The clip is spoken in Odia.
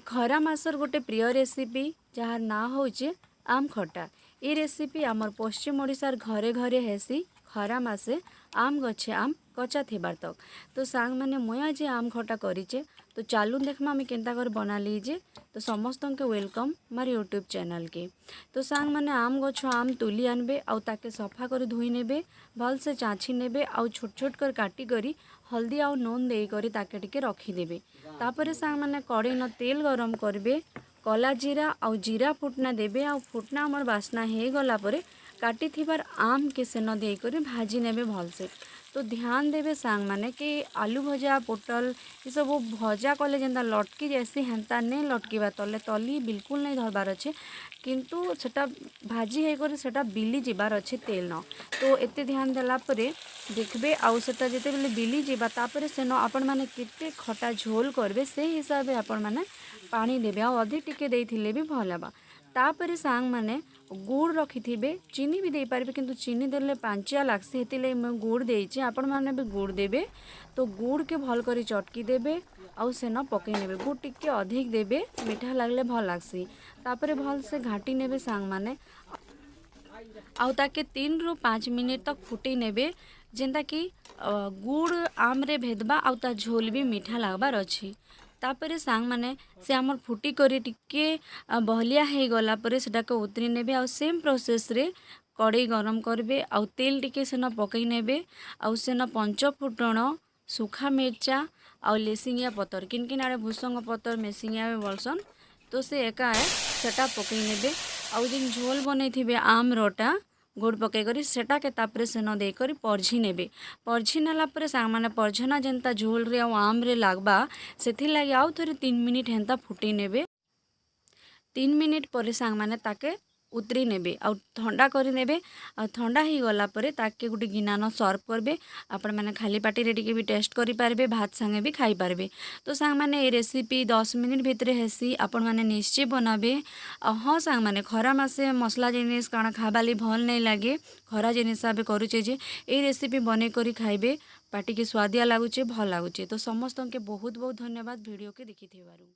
ଖରା ମାସର ଗୋଟେ ପ୍ରିୟ ରେସିପି, ଯାହାର ନାଁ ହେଉଛି ଆମ୍ ଖଟା। ଏ ରେସିପି ଆମର ପଶ୍ଚିମ ଓଡ଼ିଶାର ଘରେ ଘରେ ହେସି ଖରା ମାସେ, ଆମ୍ ଗଛେ ଆମ୍ କଚା ଥିବାର୍ ତକ୍। ତ ସାଙ୍ଗମାନେ, ମୁଇଁ ଆଜି ଆମ୍ ଖଟା କରିଛେ। ତ ଚାଲୁନ୍ ଦେଖ୍ମା ଆମେ କେନ୍ତା କରି ବନାଲି ଯେ। ତ ସମସ୍ତଙ୍କୁ welcome ମୋର ୟୁଟ୍ୟୁବ୍ ଚ୍ୟାନେଲ୍କେ। ତ ସାଙ୍ଗମାନେ, ଆମ୍ ଗଛ ଆମ୍ ତୁଲି ଆନବେ ଆଉ ତାକେ ସଫା କରି ଧୋଇ ନେବେ, ଭଲସେ ଚାଁଛି ନେବେ ଆଉ ଛୋଟ ଛୋଟ କରି କାଟି କରି ହଳଦୀ ଆଉ ନୁନ୍ ଦେଇକରି ତାକେ ଟିକେ ରଖିଦେବେ। ତାପରେ ସାଙ୍ଗମାନେ, କଡ଼େଇନ ତେଲ ଗରମ କରିବେ, କଲା ଜିରା ଆଉ ଜିରା ଫୁଟନା ଦେବେ ଆଉ ଫୁଟନା ଆମର ବାସ୍ନା ହେଇଗଲା ପରେ କାଟିଥିବାର ଆମ୍କେ ସେନ ଦେଇକରି ଭାଜି ନେବେ ଭଲସେ। ତ ଧ୍ୟାନ ଦେବେ ସାଙ୍ଗମାନେ କି ଆଲୁ ଭଜା, ପୋଟଲ ଏସବୁ ଭଜା କଲେ ଯେନ୍ତା ଲଟକି ଯାଏସି, ହେନ୍ତା ନେଇ ଲଟକିବା। ତଲେ ତଲି ବିଲକୁଲ ନାଇଁ ଧରବାର ଅଛେ, କିନ୍ତୁ ସେଟା ଭାଜି ହେଇକରି ସେଟା ବିଲି ଯିବାର ଅଛି ତେଲ ନ। ତ ଏତେ ଧ୍ୟାନ ଦେଲା ପରେ ଦେଖିବେ ଆଉ ସେଟା ଯେତେବେଲେ ବିଲି ଯିବା, ତାପରେ ସେନ ଆପଣମାନେ କେତେ ଖଟା ଝୋଲ କରିବେ, ସେଇ ହିସାବରେ ଆପଣମାନେ ପାଣି ଦେବେ ଆଉ ଅଧିକ ଟିକେ ଦେଇଥିଲେ ବି ଭଲ ହେବା। ତାପରେ ସାଙ୍ଗମାନେ, ଗୁଡ଼ ରଖିଥିବେ, ଚିନି ବି ଦେଇପାରିବେ, କିନ୍ତୁ ଚିନି ଦେଲେ ପାଞ୍ଚିଆ ଲାଗ୍ସି, ହେଥିଲାଗି ମୁଇଁ ଗୁଡ଼ ଦେଇଛି। ଆପଣମାନେ ବି ଗୁଡ଼ ଦେବେ। ତ ଗୁଡ଼କେ ଭଲ କରି ଚଟକି ଦେବେ ଆଉ ସେନ ପକେଇ ନେବେ। ଗୁଡ଼ ଟିକେ ଅଧିକ ଦେବେ, ମିଠା ଲାଗଲେ ଭଲ ଲାଗ୍ସି। ତାପରେ ଭଲସେ ଘାଣ୍ଟି ନେବେ ସାଙ୍ଗମାନେ ଆଉ ତାକେ 3ରୁ 5 ମିନିଟ୍ ତକ୍ ଫୁଟେଇ ନେବେ, ଯେନ୍ତାକି ଗୁଡ଼ ଆମ୍ରେ ଭେଦବା ଆଉ ତା ଝୋଲ ବି ମିଠା ଲାଗ୍ବାର ଅଛି। ତାପରେ ସାଙ୍ଗମାନେ, ସେ ଆମର୍ ଫୁଟି କରି ଟିକେ ବହଲିଆ ହେଇଗଲା ପରେ ସେଟାକେ ଉତରି ନେବେ ଆଉ ସେମ୍ ପ୍ରୋସେସ୍ରେ କଡ଼େଇ ଗରମ କରିବେ ଆଉ ତେଲ ଟିକେ ସେନ ପକେଇ ନେବେ ଆଉ ସେନ ପଞ୍ଚ ଫୁଟଣ, ଶୁଖା ମିର୍ଚା ଆଉ ଲେସିଙ୍ଗିଆ ପତର, କିନ୍ କିନ୍ ଆଡ଼େ ଭୁସଙ୍ଗ ପତର, ମେସିଙ୍ଗିଆ ବି ବୋଲସନ୍, ତ ସେ ଏକା ଏ, ସେଟା ପକେଇ ନେବେ। ଆଉ ଯେନ୍ ଝୋଲ ବନେଇଥିବେ ଆମ୍ରଟା ଗୁଡ଼ ପକେଇକରି, ସେଟାକେ ତାପରେ ସେନ ଦେଇକରି ପରଝି ନେବେ। ପରଝି ନେଲା ପରେ ସାଙ୍ଗମାନେ, ପରଝନା ଯେନ୍ତା ଝୋଲରେ ଆଉ ଆମ୍ରେ ଲାଗ୍ବା, ସେଥିର୍ଲାଗି ଆଉ ଥରେ 3 ମିନିଟ୍ ହେନ୍ତା ଫୁଟେଇ ନେବେ। 3 ମିନିଟ୍ ପରେ ସାଙ୍ଗମାନେ, ତାକେ ଉତରି ନେବେ ଆଉ ଥଣ୍ଡା କରିନେବେ। ଆଉ ଥଣ୍ଡା ହେଇଗଲା ପରେ ତାକେ ଗୋଟେ ଗିନାନ ସର୍ଭ କରିବେ। ଆପଣମାନେ ଖାଲି ପାଟିରେ ଟିକେ ବି ଟେଷ୍ଟ କରିପାରିବେ, ଭାତ ସାଙ୍ଗେ ବି ଖାଇପାରିବେ। ତ ସାଙ୍ଗମାନେ, ଏ ରେସିପି 10 ମିନିଟ୍ ଭିତରେ ହେସି, ଆପଣମାନେ ନିଶ୍ଚୟ ବନାବେ। ଆଉ ହଁ ସାଙ୍ଗମାନେ, ଖରା ମାସେ ମସଲା ଜିନିଷ କାଣା ଖାବାଲି ଭଲ୍ ନାଇଁ ଲାଗେ। ଖରା ଜିନିଷ ଏବେ କରୁଛେ ଯେ ଏଇ ରେସିପି ବନେଇ କରି ଖାଇବେ, ପାଟିକେ ସୁଆଦିଆ ଲାଗୁଛେ, ଭଲ୍ ଲାଗୁଛେ। ତ ସମସ୍ତଙ୍କୁ ବହୁତ ବହୁତ ଧନ୍ୟବାଦ ଭିଡ଼ିଓକେ ଦେଖିଥିବାରୁ।